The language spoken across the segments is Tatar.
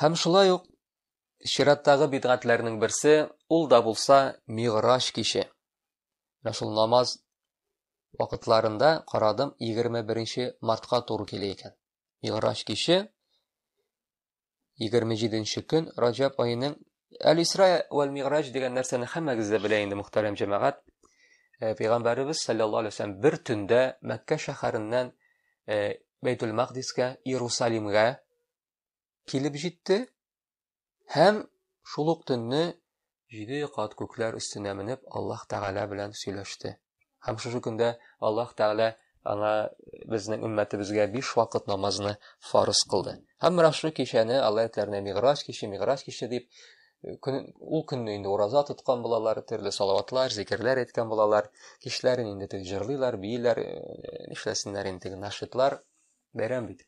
Һәм шулай ук чираттагы бидгатьләрнең берсе, ул да булса Мигъраҗ киче. Менә шул намаз вакытларында карадым, 21 мартка туры килә икән. Мигъраҗ киче 27 көн Раҗаб аеның Әл-Исра вәл Мигъраҗ дигән нәрсәне һәммәгез дә белә инде, мөхтәрәм җәмәгать. Э, Пәйгамбәребез саллаллаһу алейһи вәсәлләм бер төндә Мәккә шәһәреннән э, Бәйтул Мәкъдискә, Иерусалимгә килеп җитте һәм шул ук төнне җиде кат күкләр өстенә менеп Аллаһ Тәгалә белән сөйләште. Һәм шушы көндә Аллаһ Тәгалә аңа безнең өммәтебезгә биш вакыт намазны фарыз кылды. Һәм менә шушы кичәне Аллаһ әтләренә Миграҗ киче, Миграҗ киче дип көн, ул көнне инде ураза тоткан булалар, төрле салаватлар, зикерләр әйткән булалар. Кичләрен инде теге җырлыйлар, бииләр, э, нишләсеннәр инде теге нашитлар. Бәйрәм бит.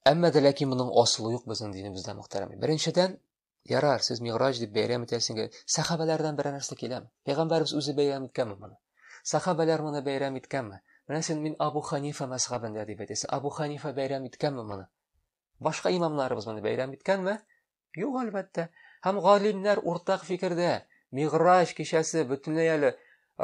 Әмма дә ләкин моның асылы юк безнең динебездә, мөхтәрәм. Беренчедән, ярар, сез Миграҗ дип бәйрәм итәсең, сәхабәләрдән берәр нәрсә киләме? Пәйгамбәребез үзе бәйрәм иткәнме моны? Сәхабәләр моны бәйрәм иткәнме? Менә син мин Абу Ханифа мәзхәбендә дип әйтәсең. Абу Ханифа бәйрәм иткәнме моны? Башка имамнарыбыз моны бәйрәм иткәнме? Юк, әлбәттә. Һәм галимнәр уртак фикердә, Миграҗ кичәсе бөтенләй әле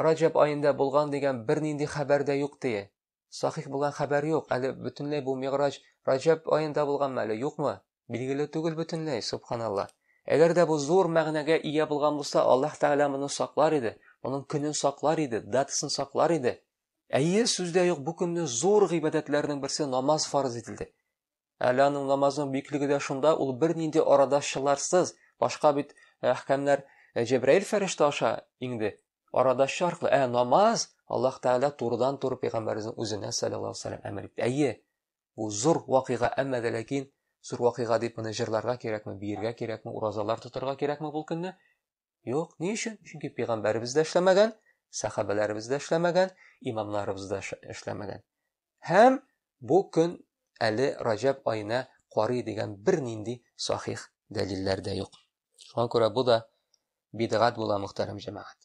Раҗаб аенда булган дигән бернинди хәбәр дә юк дие. Сахих булган хәбәр юк. Әле бөтенләй бу Миграҗ Раҗаб аенда булганмы әле, юкмы? Билгеле түгел бөтенләй, субханалла. Әгәр дә бу зур мәгънәгә ия булган булса, Аллаһ Тәгалә моны саклар иде, моның көнен саклар иде, датасын саклар иде. Әйе, сүз дә юк, бу көнне зур гыйбадәтләрнең берсе намаз фарыз ителде. Әле аның намазының бөеклеге дә шунда, ул бернинди арадашчыларсыз, башка бит э, әхкамнәр э, Җәбраил фәрештә аша иңде. Арадашчы аркылы. Ә намаз Аллаһ Тәгалә турыдан-туры пәйгамбәребезнең үзенә саллаллаһу алейһи вәсәлләм әмер итте. Әйе, бу зур вакыйга, әмма дә ләкин зур вакыйга дип моны җырларга кирәкме, биергә кирәкме, уразалар тотарга кирәкме бу көнне? Юк, ни өчен? Чөнки пәйгамбәребез дә эшләмәгән, сәхабәләребез дә эшләмәгән, имамнарыбыз да эшләмәгән. Һәм бу көн әле Раҗәб аена карый дигән бернинди сахих дәлилләр дә юк. Шуңа күрә бу да бидгать була, мөхтәрәм җәмәгать.